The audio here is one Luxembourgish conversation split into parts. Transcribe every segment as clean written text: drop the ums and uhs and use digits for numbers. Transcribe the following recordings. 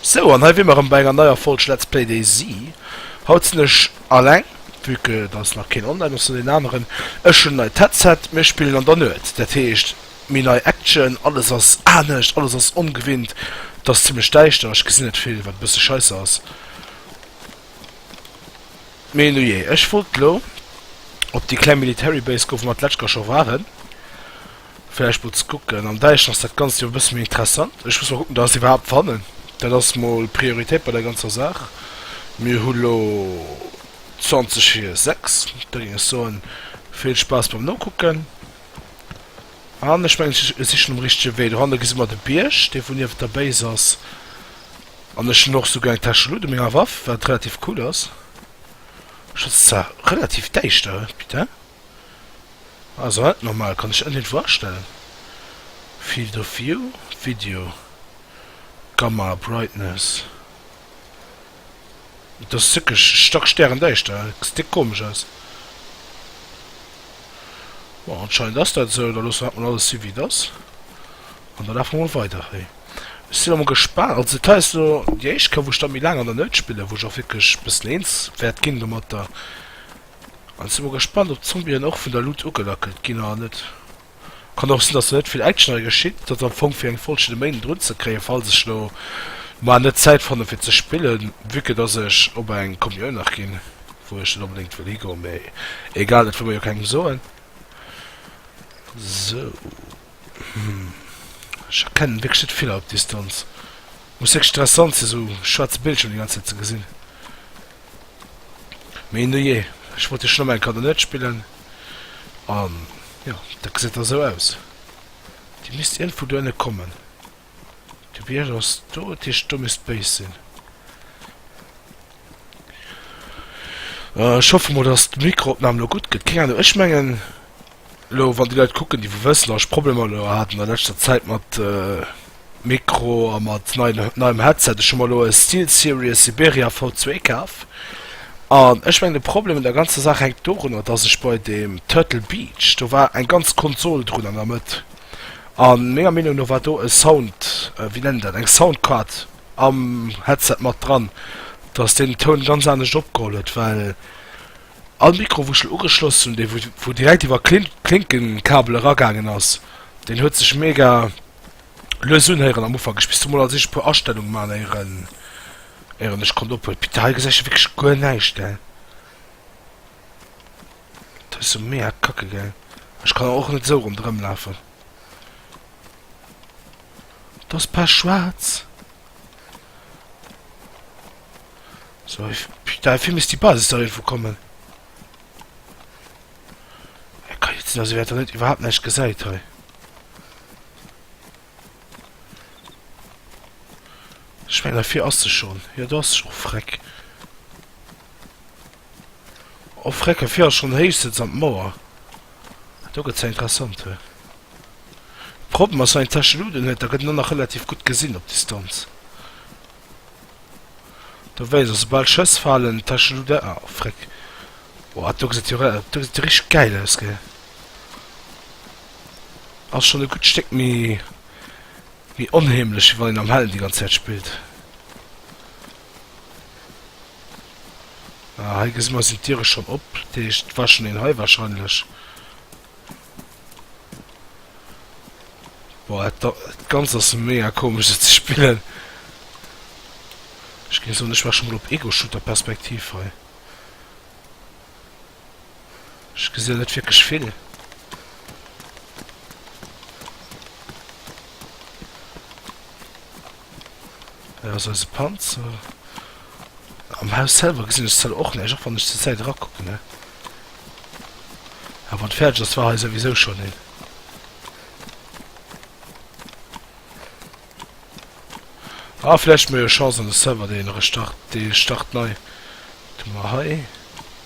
Sou, an hei wier mer erëm bei enger neier Folg Let's Play DayZ. Haut sinn ech alleng, vue que dass nach keen online ass vun den aneren. Ech hunn en neit Headset, mir spillen an der Nuet, dat heescht méi nei Action, alles ass anescht, alles ass ongewinnt, et ass zimmlech däischter, ech gesinn net vill, wat e bësse scheisse ass. Mee nujee, ech wollt lo op déi kleng Military Base goen, wou mer d'lescht Kéier scho waren. Vläicht mol ze kucken. Am Däischteren ass dat Ganzt jo e bësse méi interessant. Ech muss mol kucken, dass ech se iwwerhaapt fannen. Dat ass mol d'Prioritéit bei der ganzer Saach. Mir hu lo 20 vir 6. Da géing ech soen, vill Spaass beim Nokucken. An ech mengen, ech si schonn um richtege Wee. Dohanne gesi mer de Bierg, dee wou niewent der Base ass. An ech hunn och souguer eng Täsche Loot u menger Waff, wat relativ cool ass. Ech ass zwar relativ däischter, putain. Also net normal, kann ech iergendwou astellen. Field of view, Video, Gamma, Brightness. Et ass wierklech stackstärendäischter, gesäit déck komesch aus. Bon, anscheinend ass dat esou, da loosse mer dat mol alles si wéi et ass an da lafe mer mol weider hei. Ech sinn och mol gespaant, also dat hei ass elo déi éischt Kéier wou ech da méi laang an der Nuet spillen, wou ech och wierklech e bëssen eens wäert ginn domatter. An si mol gespannt op d'Zombien och vun der Luut ugelackelt ginn oder net. Kann och sinn dass do net vill Action hei geschitt, dat am Fong fir eng Folg fir de Méinden drun ze kréien falls ech lo mar net Zäit fannen fir ze spillen, vue que dass ech op eng Kommioun nach ginn wou ech net onbedéngt wëll higoen, mee egal dat wëll mer jo kengem soen. Sou hm ech erkennen wierklech net vill hei op Distanz, muss wierklech interessant sinn sou schwaarze Bildschirm déi ganz Zäit ze gesinn. Mee nujee, ech wollt jo schon ëmmer eng Karte net spillen. An jo, dat gesäit da sou aus. Déi misst iergendwou do ënne kommen. De Bierg ass do, dat heescht do misst d'Base sinn. Ech hoffe mol, dass d'Mikroopnam lo gutt gëtt. Keng Ahnung, ech mengen Elo wann déi Leit kucken, déi wou wëssen, datt ech Problemer elo hat an der leschter Zäit mat Mikro a mat neiem Headset. Ech hu mer elo e SteelSeries Siberia V2 kaf an ech mengen de Problem un der ganzer Saach hänkt dorunner, datt ech bei deem Turtle Beach, do war eng ganz Konsol drun an der Mëtt an menger Meenung no war do e Sound, wéi nennt een dat, eng Soundcard am Headset mat dran, datt deen den Toun ganz anescht opgeholl huet, well All Mikro wou ech lo ugeschloss hun, dee wou direkt iwwer Klinkenkabel eragaangen ass, deen huet sech mega lues unhéieren am Ufank. Ech misst do mol als éischt e puer Astellungen maan éieren éieren ech konnt ophuelen. Bitte hei gesäich ech wierklech guer näischt gell. Dat ass jo mega kacke gell. Ech kann och net esou ronderëm lafen. Dat ass pechschwaarz. So, putain, dafür misst die Basis da irgendwo kommen. Er kann jetzt also wer nicht überhaupt nicht gesagt hey. Ich meine dafür ass sie schon. Ja, du hast oh freck. Oh freck, dafür ass schon héchstens an d'Mauer. Do gëtt ja interessant. He. Problem ass, wann een Täsche luden huet, da gëtt en och nach relativ gutt gesinn op Distanz. Do wéisst ass soubal Schëss falen, Täsche luden, ah freck. Boah, do gesäit jo, do gesäit jo richteg gäil aus, gell. Ass schon e gutt Stéck méi, méi onheemlech, wéi wann een am Hellen déi ganz Zäit spillt. Ah, hei gesi mer sinn d'Diere schonn op, dat heescht, et war schonn een hei wahrscheinlech. Boah, dat Ganzt ass mega komesch sou ze spillen. Ech géing soen, ech war scho mol op Ego-Shooter-Perspektiv hei. Ech gesi net wierklech vill. Hei ass eise Panzer. Am Haus selwer gesinn ech zwar och näischt, och wann ech zur Zäit erakucken, ne? Awer wann et fäerdeg ass, war hei souwisou schonn een. Ah, vläicht hu mer jo Chance an de Server, deen restart, dee start nei. Wat hu mer hei?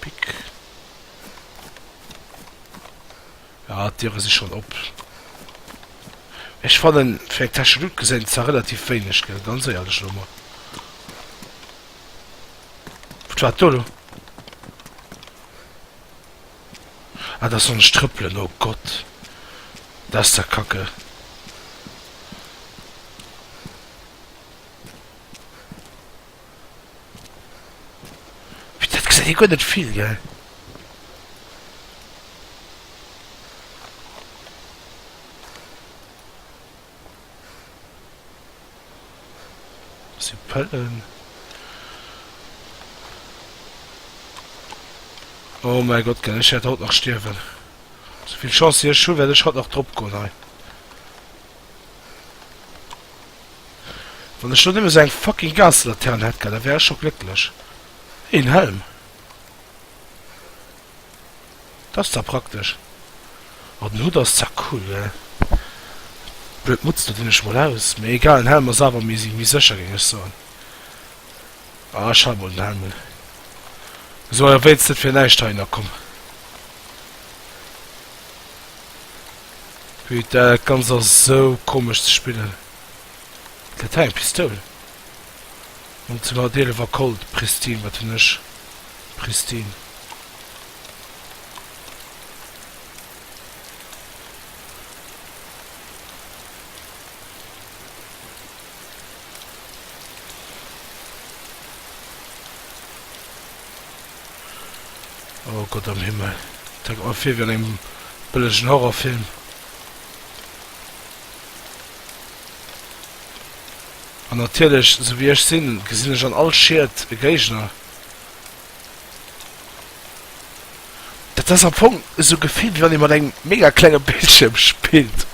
Pick. Ja, d'Diere si schonn op. Ech fannen, fir eng Täsche Loot gesäit een zwar relativ wéineg, gell, ganz éierlech elo mol. Wat war dat do elo? Ah, dat ass noch nicht trëppelen, oh Gott. Dat ass der Kacke. gesäit ee guer net vill, gell? Si Pëllen. Oh mäi Gott, gell, ech wäert haut nach stierwen. Souvill Chance wéi ech hunn, wäert ech haut nach drop goen hei. Wann ech lo nëmme sou eng fucking Gaslatern hätt, gell, da wär ech scho glécklech. Hey, en Helm. Dat ass zwar praktesch. Oh, den Hutt ass zwar cool, gell. Blöd Mutz, do dinn ech mol aus. Mee egal, en Helm ass awer méi, méi sécher, géing ech soen. Ah, ech hale mol den Helm un. Esou, jo, wéinst net fir näischt heihinner komm. Putain, dat Ganzt ass esou komesch ze spillen. Dat hei eng Pistoul. 1911 a Colt, Pristine, wat hunn ech? Pristine. Oh Gott am Himmel. Dat kënnt mer vir wéi an engem bëllegen Horrorfilm. An natierlech, esou wéi ech sinn, gesinn ech an all Schied e Géigner. Dat ass am Fong esou Gefill, wéi wann ee mat engem mega klenge Bildschierm spillt.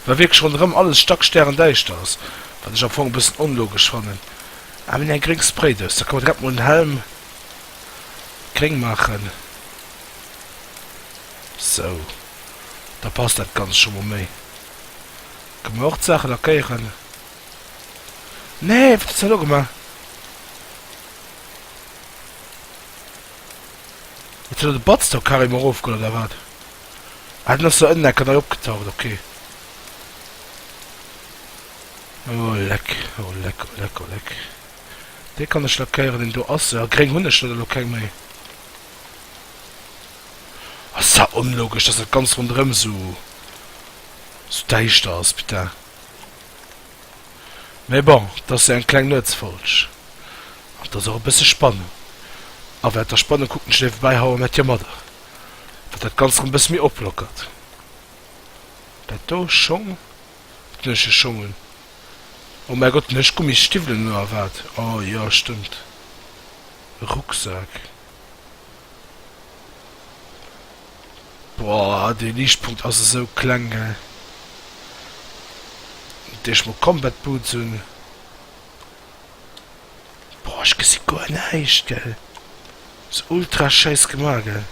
Well wierklech ronderëm alles stackstärendäischter ass, wat ech am Fong e bëssen onlogesch fannen. Ah, mir hunn eng gréng Spraydous, da kënne mer direkt mol den Helm gréng maachen. Sou, da passt dat Ganzt scho mol méi. Kënne mer och d'Saache lackéieren? Nee, wat hues de elo gemaach? Huet se elo de Batz do carrément erofgeholl oder wat? Ah, den ass do ënnen enker nei opgetaucht, ok. Oh leck, oh leck, oh leck, oh leck. Dee kann ech lackéieren, deen do ass. Ja, gréng hunn ech leider elo keng méi. Ass zwar onlogesch, dass dat ganz ronderëm sou, sou däischter ass, putain. Mee bon, 't ass jo eng kleng Nuetsfolg. An 't ass och e bësse Spannung. A während der Spannung kucken ech niewebäi How I Met Your Mother. Wat dat Ganzt rem bësse méi oplockert. Dat do, Schong? Wat hunn ech fir Schong un? Oh mäi Gott, hunn ech Gummisstiwwelen un oder wat? Oh jo, stëmmt. Rucksak. Boah, dee Liichtpunkt ass esou kleng, gell. Deeg ech mol Combat Boots un. Boah, ech gesi guer näischt, gell. Ass ultra scheiss gemaach, gell.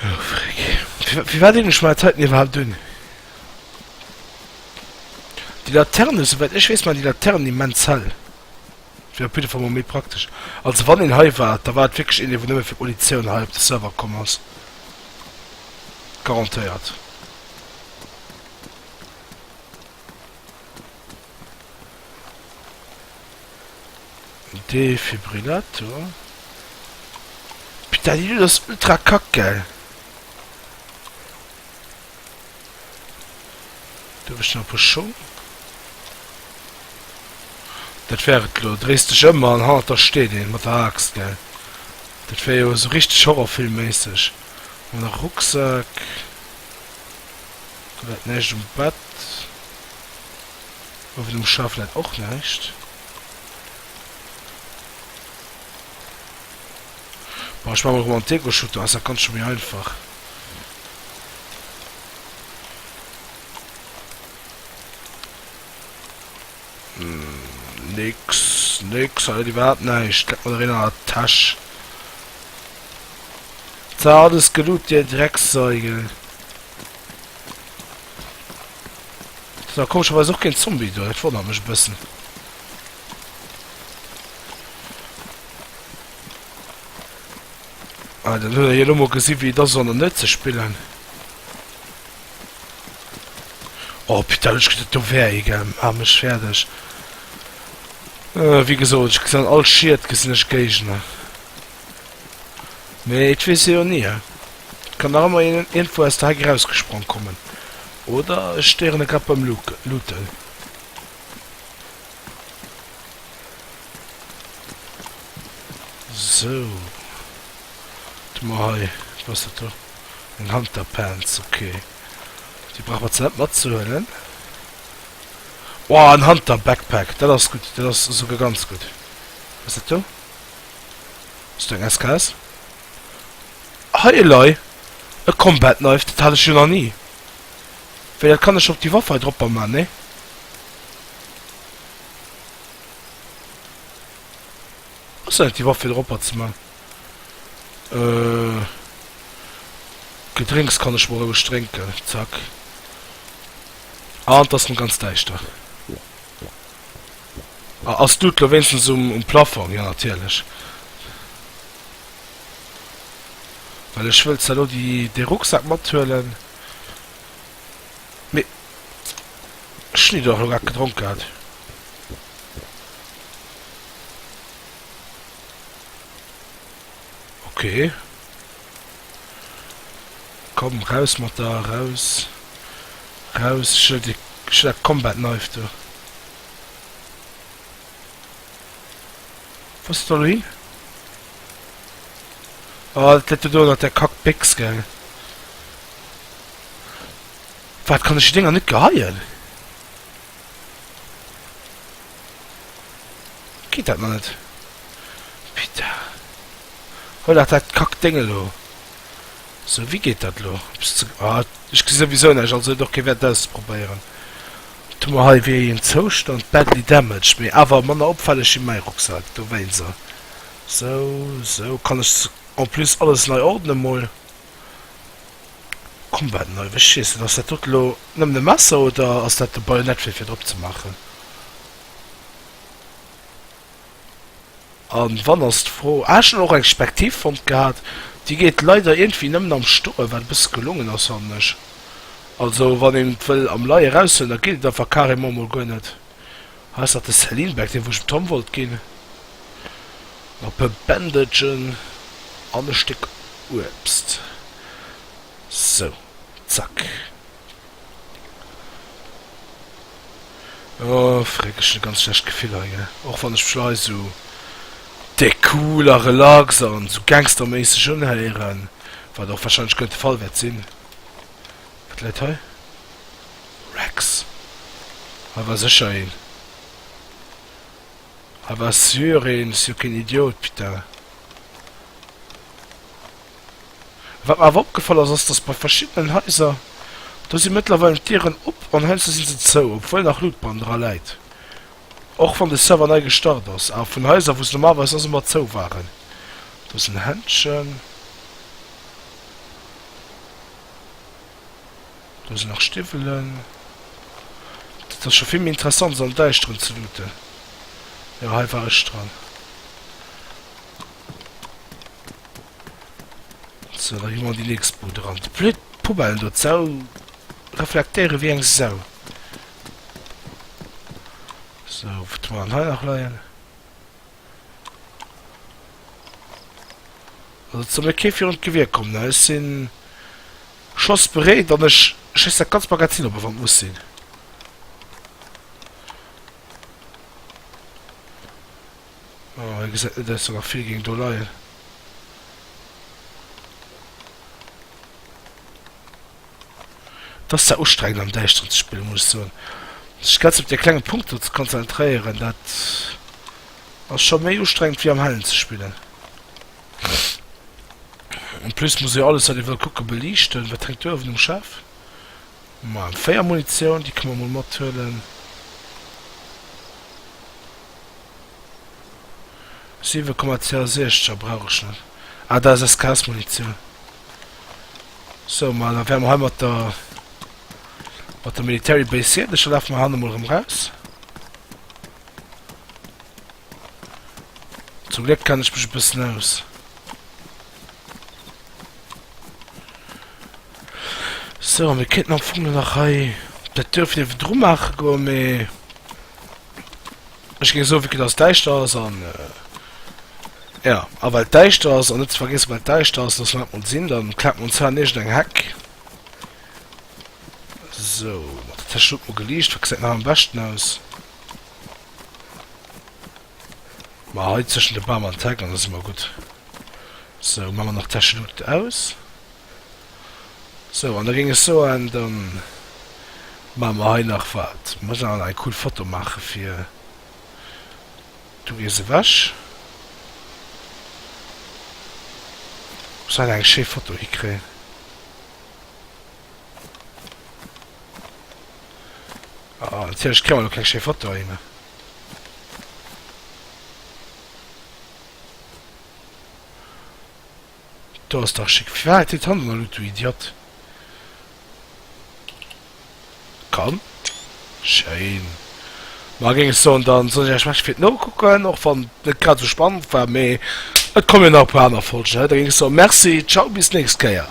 Oh, frick. Firwat dinn ech mer dat heiten iwwerhaapt un? Déi Laterne, souwäit ech weess, maachen déi Laternen immens hell. Wier op jidde Fall mol méi praktesch. Also wann een hei war, da war et wierklech een, dee wou nëmme fir d'Munitioun hei op de Server komm ass. Garantéiert. Defibrillator. Putain, déi Luut ass ultra kack, gell? Do hu ech nach e puer Schong. Dat wär et lo. Dréis dech ëm an hannert der steet een mat der Aaxt, gell? Dat wär jo esou richteg Horrorfilmméisseg. An e Rucksak. Do läit näischt um Bett. Uewen um Schaf läit och näischt. Bon, ech maache mol erëm an d'Ego-Shooter, ass dat Ganzt scho méi einfach. Nix, nix, hei läit iwwerhaapt näischt. Läit mer der een an der Täsch. Zwar alles geloot, dir Drecksäugel. Ass awer komescherweis och keen Zombie do, dat wonnert mech e bëssen. Ah, dann huet der jo elo mol gesi wéi et ass an der Nuet ze spillen. Oh putain, ech dat do wär ee gell, maach mech fäerdeg. Wéi gesot, ech gesinn an all Schied gesinn ech Géigner. Mee et weess ee jo ni, he. Et kann nach ëmmer een iergendwou aus der Heck erausgesprong kommen. Oder ech stéieren e grad beim Looten. Sou. Wat hu mer hei? Wat ass dat do? Eng Hunter Pants, ok. Déi brauche mer zwar net matzehuelen. Wow, en Hunter Backpack, dat ass gutt, dat ass esouguer ganz gutt. Wat ass dat do? Ass dat eng SKS? Hei elei! E Combat Knife, dat hat ech jo nach ni. Wéi, dat kann ech op déi Waff hei dropper man, nee? Ass dat net déi Waff fir dropper ze man? Äh. Gedrénks kann ech mol roueg drénken, zack. An et ass rem ganz däischter. Ah, ass d'Lut lo wéinstens um, um Plafong? Jo, natierlech. Well ech wëll zwar lo déi, dee Rucksak mathuelen, mee ech hunn déi dach lo grad gedronk gehat. Okay. Komm, raus mat der, raus. Raus, ech wëll déi, ech wëll dat Combat Knife do. Wou ass dat elo hin? Oh, dat läit jo do ënnert där Kackbéchs, gell? Wat, kann ech déi Dénger net geheien? Geet dat nach net? Putain. Huel dach dat Kackdéng elo. Sou, wéi geet dat elo? Ah, ech gesi souwisou näischt, also huet och kee Wäert, dat auszeprobéieren. Wat hu mer hei? Wéi een Zoustand? Badly damaged, mee awer manner opfälleg wéi mäi Rucksak. Dowéinster. Sou, sou. Kann ech en plus alles nei ordnen mol? Combat Knife, ech weess net, ass dat dot elo nëmmen e Messer oder ass dat de Bajonett fir fir drop ze maachen? An wann ass d'Fro. Ah, ech hunn och eng Spektiv fonnt gehat, déi geet leider iergendwéi nëmmen am Stoen, wat e bësse gelongen ass fannen ech. Also wann een et wëll am Leie raushuelen, da geet et einfach carrément mol guer net. Hei ass nach de Celine Bag, deen wou ech dem Tom wollt ginn. Nach e puer Bandagen an e Stéck Uebst. Sou, zack. Oh freck, ech hunn e ganz schlecht Gefill hei, gell. Och wann ech mech lo hei sou déck cool a relax an sou gangsterméisseg unhéieren, wat och wahrscheinlech guer net de Fall wäert sinn. Wat läit hei? Rex. Hei war sécher een. Hei war sûr een, ech si jo keen Idiot, putain. Wat mer awer opgefall ass, ass dass bei verschiddenen Haiser, do si mëttlerweilen d'Dieren op an heiansdo si se zou, obwuel nach Lootband dra läit. Och wann de Server nei gestart ass, awer vun Haiser wou se normalerweis soss ëmmer zou waren. Do ass en Händchen. Do sinn nach Stiwwelen. Dat ass scho vill méi interessant, se am Däischteren ze looten. Jo, hei war ech dran. Sou, da gi mer an déi nächst Bud eran. Déi blöd Poubellen do, d'Sau reflektéiere wéi eng Sau. Sou, wat hu mer dann hei nach leien? Also, et soll mir kee virun d'Gewier kommen, ne? Ech sinn schossbereet an ech schéiss dat ganz Magazin op, wann et muss sinn. Oh, hei gesäit net aus, wéi nach vill géing do leien. Et ass zwar ustrengend am Däischteren ze spillen, muss ech soen. Sech ganz op dee klenge Punkt do ze konzentréieren, dat ass scho méi ustrengend wéi am Hellen ze spillen. En plus muss ee jo alles wat ee wëll kucken beliichten. Wat hänkt do uewen um Schaf? Ma 4 Munitioun, déi kënne mer mol mathuelen. 7,62 brauch ech net. Ah, dat ass SKS-Munitioun. Sou, ma da wäre mer hei mat der mat der Military Base fäerdeg. Da lafe mer hanne mol erëm raus. Zum Gléck kenne ech mech e bëssen aus. Sou, a mir kéinten am Fong lo nach hei dat Duerf niewendru maache goen, mee ech géing soen, vue que dass et däischter ass an, jo, a well et däischter ass, an net ze vergiessen, well et däischter ass, loosse mer dat mol sinn, dann klappt mer ons hei an iergendeng Heck. Sou, mat der Täscheluut mol geliicht. Wat gesäit nach am beschten aus? Ma hei zwëschen de Bam an d'Heck an da si mer gutt. Sou, maache mer nach d'Täscheluut aus. Sou, an da géing ech soen, da maache mer hei nach wat? Mer mussen awer nach eng cool Foto maache fir. Du gees ewech. Muss hei nach eng schéi Foto hikréien. Ah, natierlech kréie mer elo keng schéi Foto hin. Do ass dach schick. Firwat huet d'Hand an der Luut, du Idiot? Komm. Schéin. Ma géing ech soen, dann soen ech iech Merci fir d'Nokucken, och wann et net grad esou spannend war, mee et kommen jo nach e puer aner Folgen, he? Da géing ech soen, Merci, ciao, bis d'nächst Kéier.